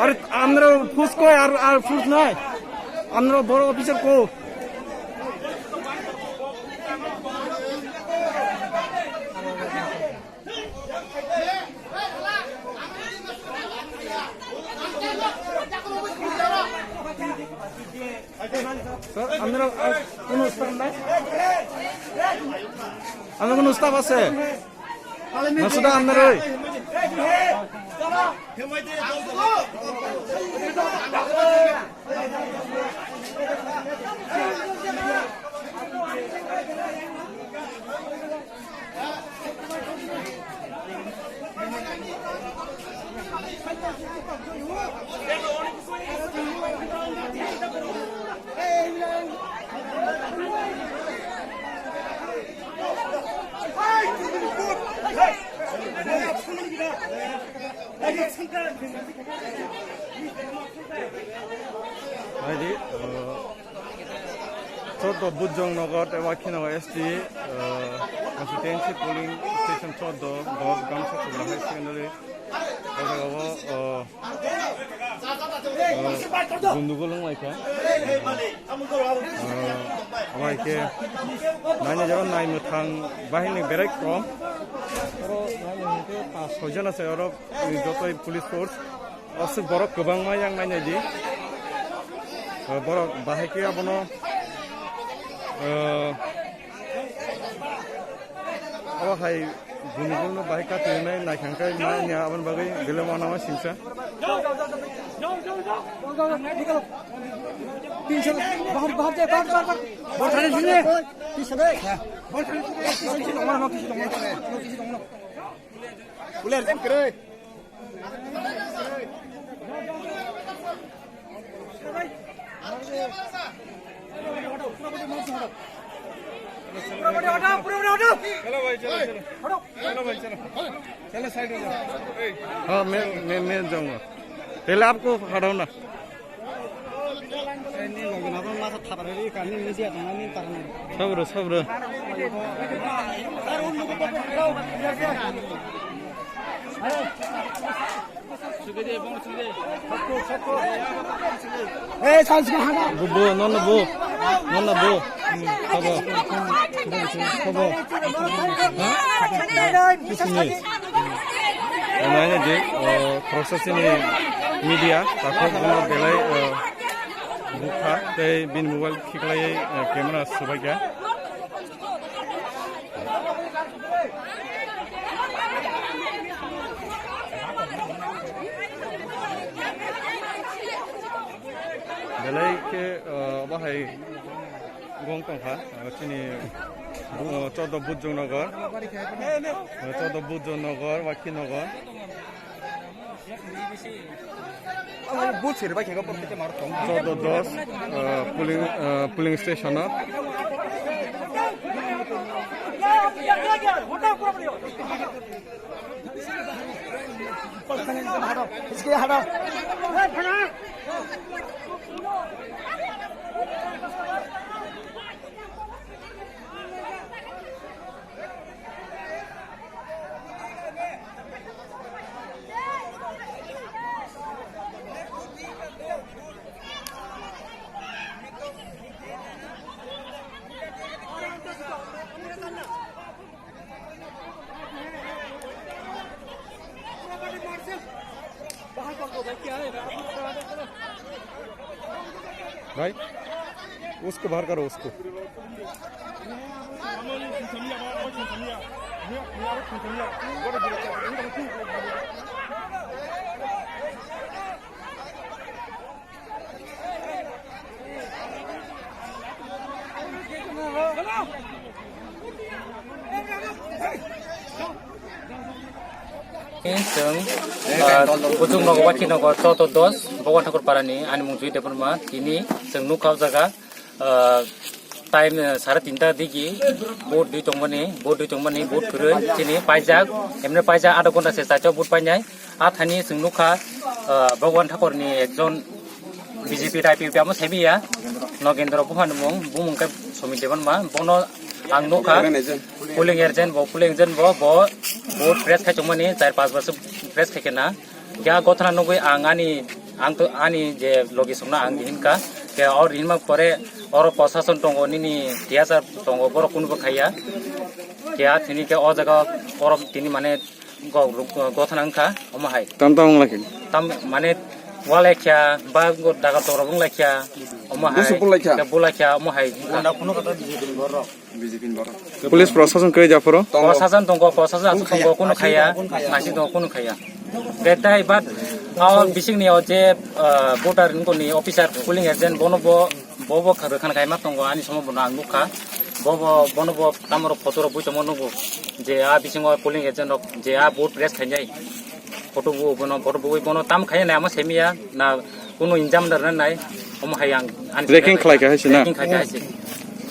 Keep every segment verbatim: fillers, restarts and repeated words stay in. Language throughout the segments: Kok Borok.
আরে, আপনারা ফুস কই আর, আর ফুস নাই? আপনারা বড় অফিসার কো? স্যার, আপনারা, আহ, কোনো স্টাফ নাই? আপনার কোনো স্টাফ আছে? না, শুধু আপনারাই? Haidi, uh, Choddo Bujong Nagar tei Wakhinagar S T, uh, constituency polling station choddo, dos Gamsa Kubra High Secondary. O jaga o, uh, uh, gundugul wng lai kha. Uh, abo hai khe naina jora nai mwthang bahini berai kom. Oro naina hwnkhe pas soi jona se oro, uh, jotoi police force. Aswk borok kwbangma yang nainai di. O borok bahai khe abono, o, abo hai guni guni bahai kati nai naikha khe ma nya aboni bagwi belai uanama singsa. Bahar, bahar, bahar, bahar, bahar. Bol thani sini. Bol thani sini. Kisi dong, kisi dong, kisi dong. Uler jam kere. चलो भाई, चलो, चलो। चलो भाई, चलो। चलो, साइड हो जाओ। हाँ, मैं, मैं, मैं जाऊंगा। पहले आपको हटाओ ना। Sabra, sabra. Bubu, nono bu, nono bu. Sabo. Sabo. Sini. Nanya je, o, khoroksa chini media, takhuk bono belai, o, bukha, tei bini mobile khiklaiwi, o, camera swbaikha. Belai khe, o, bahai gong tongkha, o, chini, o, Choddo Bujong Nagar, o, Choddo Bujong Nagar, Wakhi Nagar. Choddo dos, o, polling, o, polling station o. भाई, उसको बाहर करो, उसको। Chwng, ah, Kuchuk nogo, Waki nogo, Choto dos, Bhagwan Thakur Parani, ani mung Jui Debbarma, tini chwng nukha o jaga, ah, time, ah, sare tinta digi, vote dui tongmani, vote dui tongmani, vote kwrwi, chini paijak, emne paijak, adha ghonta se chacho vote painai, a thani chwng nukha, ah, Bhagwan Thakurni ekjon B J P type amo saibiya, Nogendra Buhan mung, bumung khe Somit Debbarma, bono ang nukha, polling agent bo, polling agent bo, bo, bo press khai tongmani, char pas bosor press khai kena. Kya gothana nugwi ang ani, ang to ani je logi songna ang dihin ka, kya or hinma pore oro prosason tongo nini tiyasa tongo borok kunu bo khaiya. Kya thini khe o jaga oro tini mane go-, go-, gothana wngkha, omo hai. Tam tam wng lai khe? Tam mane wng lai kha, ba go daga toro wng lai kha, omo hai. Busu bulai kha? Khe bulai kha, omo hai. Wngkha. Police prosason kwrwi japhuru? Prosason tongo, prosason aswk tongo, kunu khaya, nasi tongo, kunu khaya. Khe tai but o bisingni o je, ah, voter ni officer, polling agent, bono bo Bo bo kha-, rwkhan kaima tongo, ani somo bono ang nukha. Bo bo, bono bo tamoro photo rok bui tongmo nugo. Je a bisingo polling agent rok, je a vote press khainai. Photo bo bono, photo bo bono tam khainai ama semiya, na kunu injam dar nai. Omo hai ang, ani Tracking khlai kha hai se na? Tracking khlai kha hai se.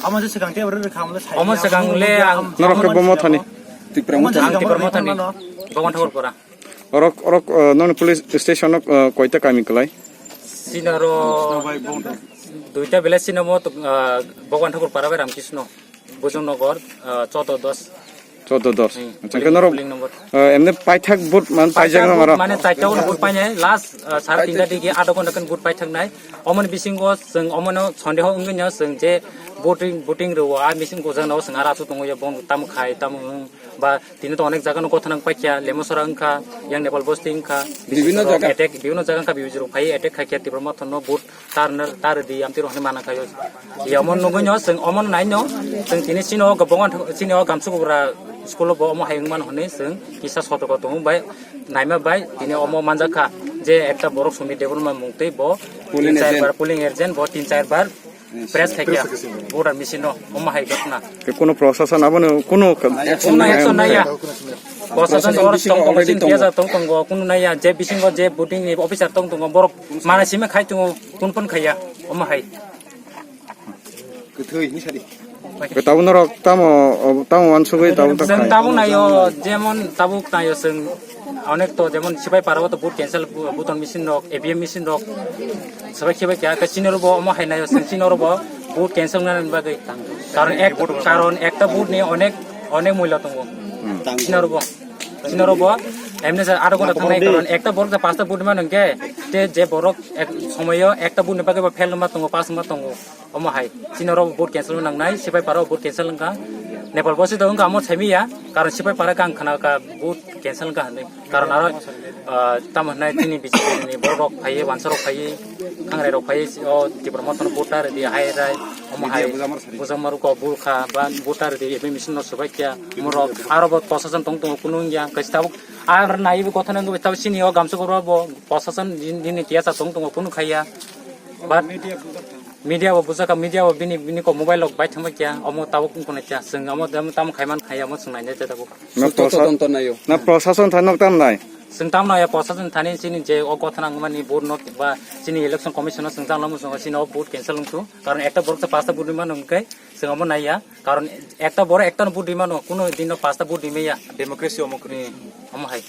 Omo se swkang te oro rwkha, omo le sai. Omo swkang le ang Norok khe bo mothani? Tipra mothani. Ang Tipra mothani. Bhagwan Thakur Pora. Orok, orok, uh, noni police station o, uh, koita kami kwlai? Sinaro duita village sino mo, uh, Bhagwan Thakur Para bai Ramkisno, Bojong Nogor, uh, Choto dos. Choto dos. Hmm. Acha, polling, khe norok, polling number. Uh, emne paithak vote man paijak nang aro? Mane chaita vote painai, last, uh, sare tinta digi adha ghonta khe vote paithak nai. Omoni bisingo chwng omono sondeho wngwi no chwng je voting, voting rwo, a bisingo jano chwng ara chu tongo ya bong tam khai, tam wng. Ba tini to onek jaga no gothana wng paikha, Lemosora wngkha, yang Nepal bosti wngkha, bibhinno jaga attack, bibhinno jaga wngkha, bibhinno jaga phai attack khaikha, Tipra Motha no vote tar, tar di, amtwi rok hinwi mana khaio. Ya omo nugwi no, chwng omo nai no, chwng tini chini o gabongan, chini o Gamsukubra school o bo omo hai wngmano hinwi chwng kisa sotorko tongo bai, naima bai, tini omo manjakha je ekta borok Somit Debbarma mung tei bo tin char bar polling agent, bo tin char bar Press khai kya? Voter machine no, omo hai ghotna. Ke kono prosason abono kono ka-, Kono action naiya. Prosason oro tong tongo, already tongo. Tong tongo, kono naiya, je bisingo je voting ni officer tong tongo, borok mana simi khai tongo, kun pun khaiya, omo hai. Kwthwi ni sadi. Ke tabuk norok tamo, tamo wansugwi tabuk ta chwng khai. Tabuk nayo, jemon tabuk nayo chwng. Onek to jemon Sipaipara o to vote cancel, bu-, button machine rok, A V M machine rok. Sabai khibai kya, ka chini oro bo omo hai nayo, chwng chini oro bo vote cancel wngna bagwi. Karon ek, karon ekta vote ni onek, onek mulya tongo. Hmm. Chini oro bo, chini oro bo, emne sa adha ghonta thangnai, karon ekta borok je pasta vote mano hwnkhe, te je borok ek somoyo ekta vote ni bagwi bo fail wngma tongo, pass wngma tongo. Omo hai, chini oro vote cancel wng nangnai, Sipaipara o vote cancel wngkha. Nepal bosi to wngkha, amo saimiya, karon Sipaipara khe ang khna kha vote cancel wngkha hinwi. Karon aro, ah, tamo hinai chini B J P ni borok rok phaiwi, wansa rok phaiwi, khangrai rok phaiwi, o Tipra Motha no vote ta rwdi, hai rai, omo hai, bujamar ko bul kha, ba vote ta rwdi, A V M machine no swbai kya, omo rok, aro bo prosason tong tongo, kunu wngya, kaisa tabuk, ar naiwi bo gothana wngwi tabuk chini o Gamsukubra bo, prosason din, din ni tiyasa tong tongo, kunu khaiya. But media bo bujaka, media bo bini, bini ko mobile rok bai thangma kya, omo tabuk wngkha kya, chwng omo tamo, tamo khaiman khaiya, omo chwng nainai tabuk. Na prosa-, na prosason thani nok tam nai? Chwng tam naiya, prosason thani chini je o gothana wngmani vote no ba chini election commission no chwng chang lamo chwng chini o vote cancel wngsu. Karon ekta borok se pasta vote mano hwnkhe chwng omo naiya. Karon ekta borok ekta no vote mano, kuno din no pasta vote maya. Democracy omo kwrwi. Hmm, omo hai.